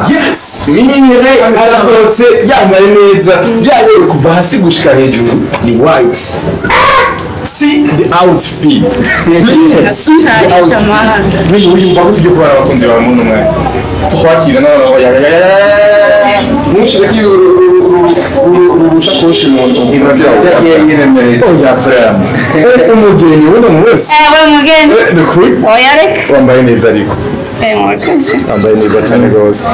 Yes! Mire arasohotse yambaye neza yaberewe kuva hasi gushika hejuru ni white. See the outfit. See the outfit. Mimi uyumva gute ibyo kubara abakunzi bawe muno mwanya tukwakira n'abantu mushireko urushakoshi mu nzu oya frère umugeni wuno munsi umugeni oya reka wambaye neza ariko wambaye neza cyane rwose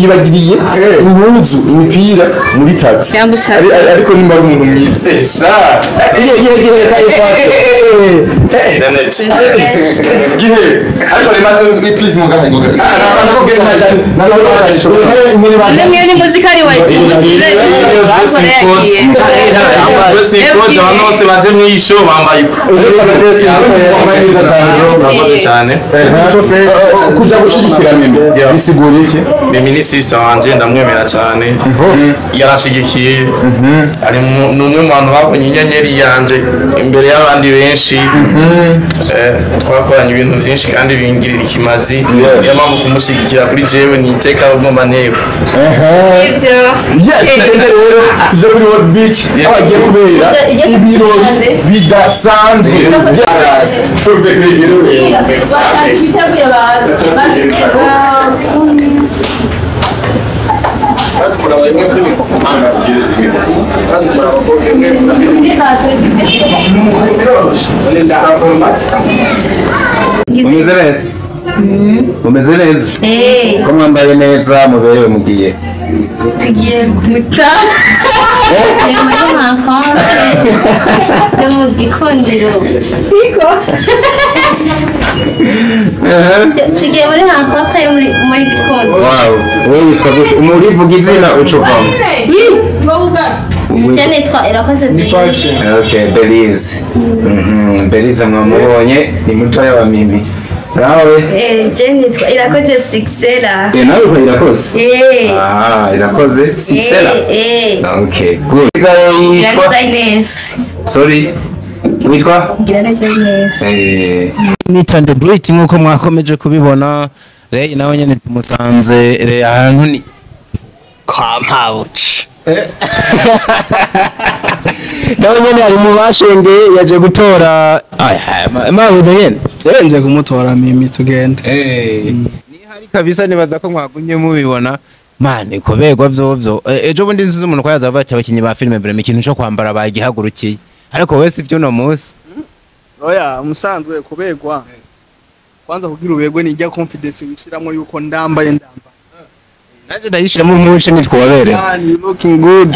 yibagiriye impuzu imipira muri taxi ariko nimba ari umuntu mwiza Kuja gushigikira Mimi bisigura iki? Mimi ni sister wanje ndamwemera cyane yarashigikiye ari numwe mu bantu babonye inyenyeri yanje imbere y'abandi benshi twakoranye ibintu byinshi kandi bingirira ikimazi niyo mpamvu kumushyigikira kuri jewe ni iteka ugomba ntego ibyo rero tuje kuri World Beach aho hagiye kubera ibirori bidasanzwe. Mumeze neza? Mumeze neza? Ko mwambaye neza muberewe mugiye? Tugiye guta mu gikundiro tugiye muri rencontre muri gikundiro. Wow, wowe witwa gute? Umurivuga izina uca uvamo? Je nitwa Irakoze Belize. Okay, Belize. Belize mwamubonye ni mutoya wa Mimi. Nawe? Je nitwa Irakoze Sixela. Nawe witwa Irakoze? Ah, Irakoze Sixela. Okay, good. Giraneza Ines. Sorry. Witwa? Giraneza Ines. Meet and greet nkuko mwakomeje kubibona. Rey nawe nyene tumusanze Rey ahantu ni kwa Mpawuci. Nawe nyene ari mu bashenge yaje gutora Mpawuci nyene. Nje kumutora Mimi tugende. Ni hari kabisa nibaza ko mwagumye mubibona. Mane kuberwa vyovyo. Ejo bundi nziza umuntu ko yaza avuga ati abakinyi ba filime mbere ikintu cyo kwambara bagihagurukiye. Ariko wese ivyo no munsi. Oya umusanzwe kuberwa. Kwanza kugira ubegwe ni ijya confidence wishiramo yuko ndambaye ndambaye. Naje ndayishiramo mu bice nitwa wabere. Man, you looking good.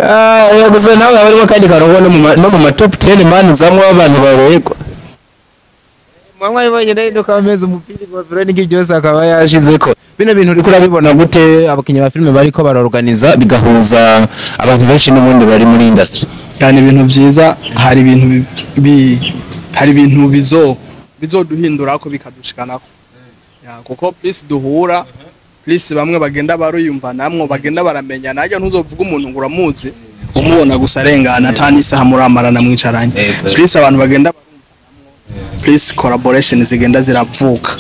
Ah, gusa nawe abarimo kandi karongo no mu top 10 man zamwe abantu baregwa. Mwamwe ibonye rero kameze umupira wa Veronica byose akaba yashizeko. Bino bintu uriko urabibona gute abakinyi ba filime bariko barorganiza bigahuza abantu benshi n'ubundi bari muri industry? Yani ibintu byiza hari ibintu hari ibintu bizoduhindura ko bikadushikanako. Ya kuko please duhura please bamwe bagenda baruyumva namwe bagenda baramenya najya ntuzovuga umuntu ngo uramuzi umubona gusa arengana atani isaha muramarana mwicaranye. Please abantu bagenda please collaboration zigenda ziravuka.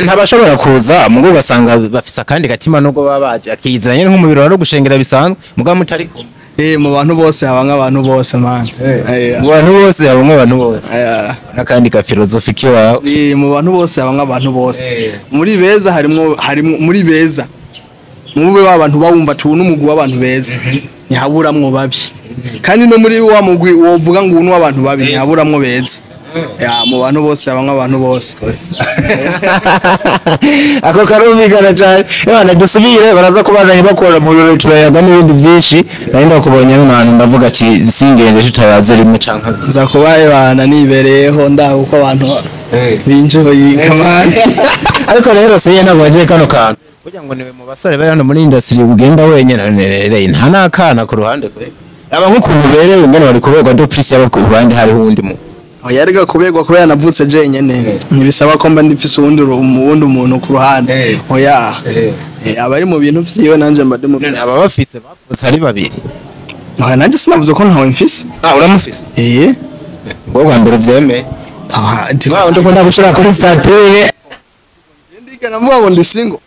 Ntabashobora kuza mugo basanga bafisa kandi gatima nubwo baba baje akizanye nko mu biro no gushengera bisanzwe muga mutari mu bantu bose haba nk'abantu bose man. Mu bantu bose haba nk'abantu bose. Nakandi ka philosophy kiwawe. Mu bantu bose haba nk'abantu bose. Muri beza harimo muri beza. Mube w'abantu bawumva tu n'umugwi w'abantu beza, ntihaburamwo babi. Kandi no muri wa mugwi wovuga ngo uno w'abantu babi, ntihaburamwo beza. Ya, mu bantu bose habamwo abantu bose. Ako karumvikana cyane. Ebana, dusubire, baraza kubandanya bakora mu birori, turayaga n'ibindi byinshi. Nari ndakubonye n'ahantu, ndavuga ati singende tutabaze rimwe canke Nza kuba ebana nibereyeho, ndaho uko abantu binjiye yikamana. Ariko rero siye ntabwo wagiye kano kantu kugira ngo niwe mu basore bari hano muri industry ugenda wenyine none nta n'akana ku ruhande kwe, aba nk'ukuntu uberewe ingene bari kuberwa de plus yaba ku ruhande hariho uwundi muntu. Oya, ariko kuberwa kubera navutse jenyene ntibisaba ko mba ndifise uwundi muntu ku ruhande. Oya, abari mu bintu vyiwe, nanje mba ndi mu None vyawe. aba bafise bavutse ari babiri. Oya, nanje sinavuze ko ntawe mfise. Ah, uramufise? Eh. Ubwo bwa mbere vyemeye. Ah, Wa undi ukunda gushira kuri statut. Ndigera mvuga ngo ndi single?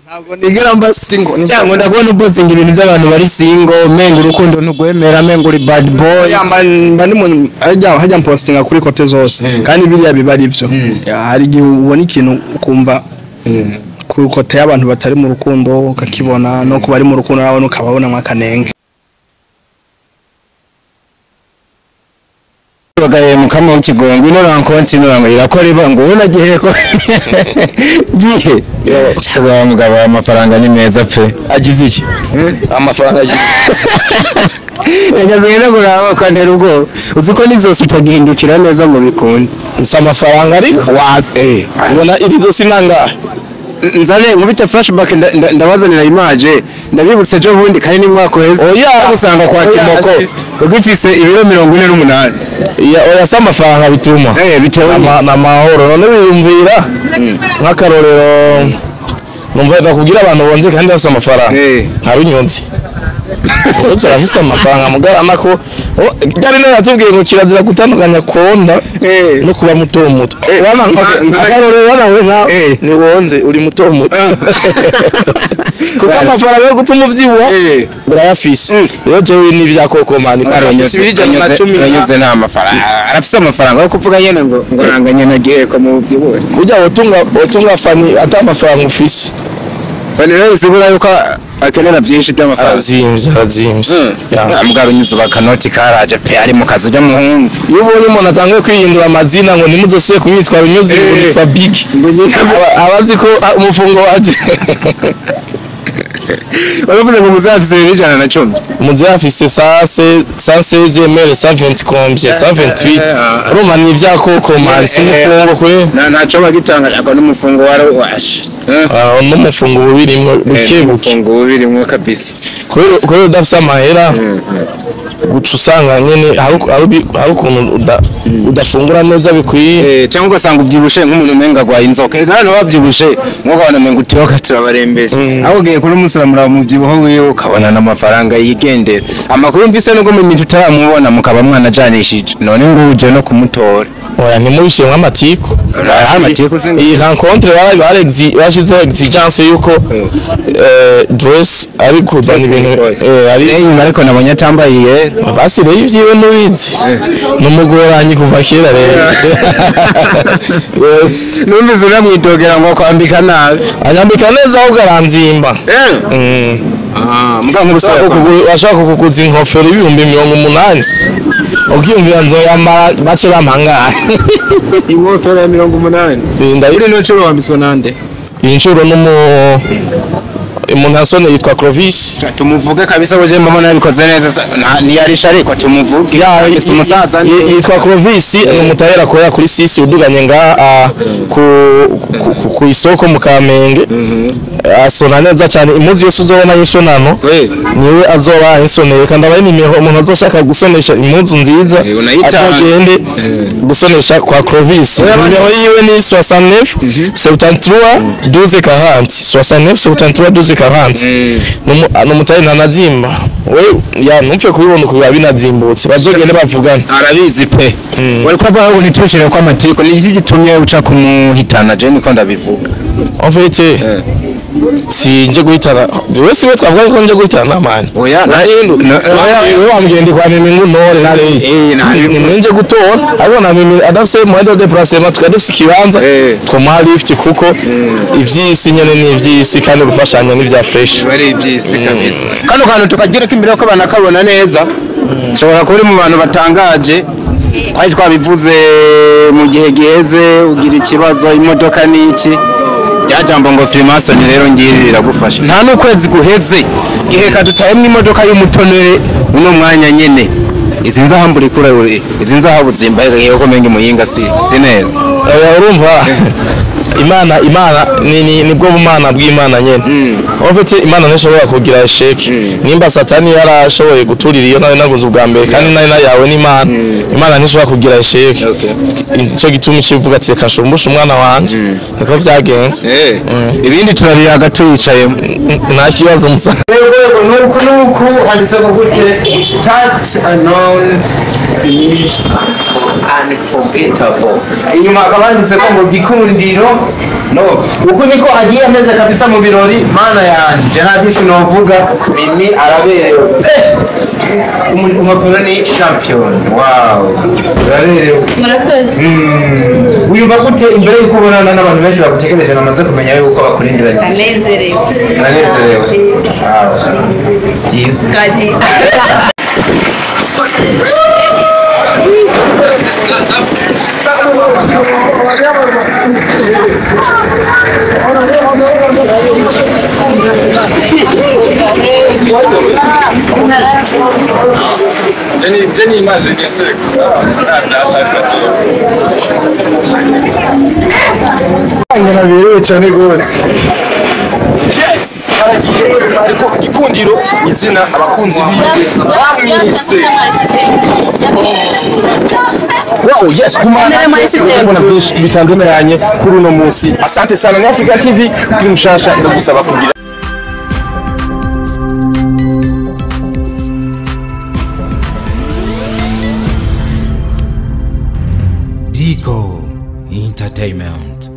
Ntabwo nigera mba single. Cyangwa ndakubona ubozinga ibintu by'abantu bari single, menga urukundo ntugwemera, menga uri bad boy. Ya, mba ndi mu hajya mpostinga kuri côté zose, kandi biriya biba ari byo. Ya, hari igihe ubona ikintu ukumva ku côté y'abantu batari mu rukundo ukakibona, no ku bari mu rukundo nabo ukababona akanenge. Bagaye mukama w'ikigongo, ino rencontre ino ngo irakora iba ngo ubona gihe ko gihe cyangwa wa mugabo, amafaranga ni meza pe. Agize iki? Amafaranga agize? Reka zigenda kuraba ukantera ubwoba, uzi ko n'izose utagihindukira neza ngo bikunde. Si amafaranga ariko Wa ubona iri zosi nangahe? Nzane nkubite flashback, ndabazanira image, ndabibutse ejo bundi kandi ni mwaka uheze. Oya. Usanga kwa Oya, Kimoko ugifise ibiro 48. Ya, oya, si amafaranga bituma. Bitewe Na mahoro. None wiyumvira nk'akarorero, numva bakubwira abantu bonze kandi bafise amafaranga nka Runyonzi. Runyonzi arafise amafaranga, mugabo ko ryari nawe yatubwiye ngo kirazira gutandukanya konda no kuba muto muto. Wana akarorero wana we nka ni wonze uri muto muto, kuko amafaranga yo gutuma uvyibuha urayafise. Rero jewe ni ibya kokomani 210. Runyonzi nta mafaranga arafise, amafaranga yo kuvuga nyene ngo ranganye na gihe ko mu byibure. Burya wotunga fani ata amafaranga ufise. Fani rero bisigura yuko akenera byinshi by'amafaranga. Arazimvye, arazimvye. Ya. Mugabo unyuze bakanoti karaje pe, ari mu kazi ujya muhungu. Iyo ubonye umuntu atanguye kwihindura amazina ngo ntimuzosubire kumwitwa Runyuzi, ngo nitwa Big, aba azi ko umufungo waje. Baravuze ngo muzafise 210. Muzehe afise 116 ml 120 combien, 128. Urumva ni ibya koko man, si umufungo kwe. Na ntaco bagitanga ako n'umufungo wari washe. Ah, n'umufungo uba ubirimwo buke buke. Umufungo ubirimwo kabisa. Kubera udafise amahera, uca usanga nyene hari ukuntu udafungura neza bikwiye. Cyangwa ugasanga uvyibushe nk'umuntu umenga agwaye inzoka. Erega hano bavyibushe nk'uko abantu umenga utiyoka turabarembeje, aho ugiye kuri umunsi uramuraba umuvyibuho wiwe ukabona n'amafaranga yigendera. Amakuru mvise nubwo mu minsi utaramubona mukaba mwanajanishije, none ngo uje no kumutora. Oya, ntimubishiremwo amatiku. Amatiku se? Iyi rencontre bashizeho exigence yuko dress ari kuzana ibintu ari Inyuma ariko nabonye atambaye. Basi rero ivyiwe nubizi ni umugoranyi kuva kera rero, yes. Numvise uramwidogera ngo kwambika nabi. Anyambika neza, ahubwo aranzimba. Muga nk'urusaya. Ashaka kukuguza inkofero 800,000, ukiyumvira nzoyambara bace bampangaye. Inkofero ya 80? Uri no nshuro wambitswe nande? Iyi nshuro n'umu umuntu asone yitwa Clovis. Tumuvuge kabisa, uje mbona yabikoze neza, ntiyarisha ariko tumuvuge. Ya, Yise umusaza. Yitwa Clovis, ni umutayera akorera kuri sisi uduganye nga ku isoko mu Kamenge. Asona neza cyane, impuzu yose uzobona y'inshonano niwe azoba yansoneye, kandi aba ari nimero umuntu azoshaka gusonesha impuzu nziza Unayitanga. azogende gusonesha kwa Clovis. Nimero yiwe ni 69 73 12 40, 69 73 12 40. Numutari ntanazimba we, ya numve kubibona uko biba binazimbutse, bazogende bavugane. Arabizi pe. Wari kuvuga ngo ntitushire ko amatiku, ni iki gitumye uca kumuhitana? Je niko ndabivuga. En fait, Sinje guhitana wese we twavuga ko nje guhitana mani. Oya. Nahindutse. Oya. Wewe wambwiye ndi kwa mimi ngo ntore nare. Eh, Nje gutora ariko na mimi adafise moyen de déplacement, tukaba dufise ikibanza twomuha lift, kuko ivy'isi nyene ni ivy'isi kandi gufashanya ni vya fresh. Bari iby'isi kabisa. Kano kantu tukagira ko imbere ko banakabona neza, ushobora kuba uri mu bantu batangaje. Twari twabivuze mu gihe giheze, ugira ikibazo imodoka n'iki rya jambo ngo Freemason, rero ngiri riragufasha. Nta n'ukwezi guheze giheka dutayemwo imodoka y'umutonere. Uno mwanya nyene izi nzahambura ikura, izi nzahabu zimbaye ko menga imuyinga si neza. Oya, urumva Imana ni nibwo bumana bw'Imana nyene. En fait Imana ntishobora kugira échec. Nimba Satani yarashoboye guturira iyo nawe naguze ubwa mbere kandi nayo yawe n'Imana, Imana ntishobora kugira échec. Ico gituma ikivuga ati reka shumbushe umwana wanje, niko vyagenze. Ibindi turabiyaga tuyicayemo. Nta kibazo musa. Yego, nuku handitse ngo gute? Start unknown, finish unforgettable. Inyuma hakaba handitse ko ngo gikundiro. No uku niko agiye ameze kabisa mu birori. Mana yanje, je nta byinshi novuga. Mimi araberewe pe. Umufana ni champion. Wow, uraberewe. Murakoze. Wiyumva gute imbere y'uko ubonana n'abantu benshi bagutegereje, bamaze kumenya yuko bakurindiranye? Ndanezerewe. Uranezerewe. Wow. Byiza. Twagiye. Jenny imagine gusa. Naberewe cyane rwose. Yes, ariko Gikundiro izina abakunzi biwe bamwise. Wow, yes, kumana kubona byinshi bitandukanye kuri uno munsi. Asante sana, ni Africa TV kuri mushasha ndagusaba kugira Digo Entertainment.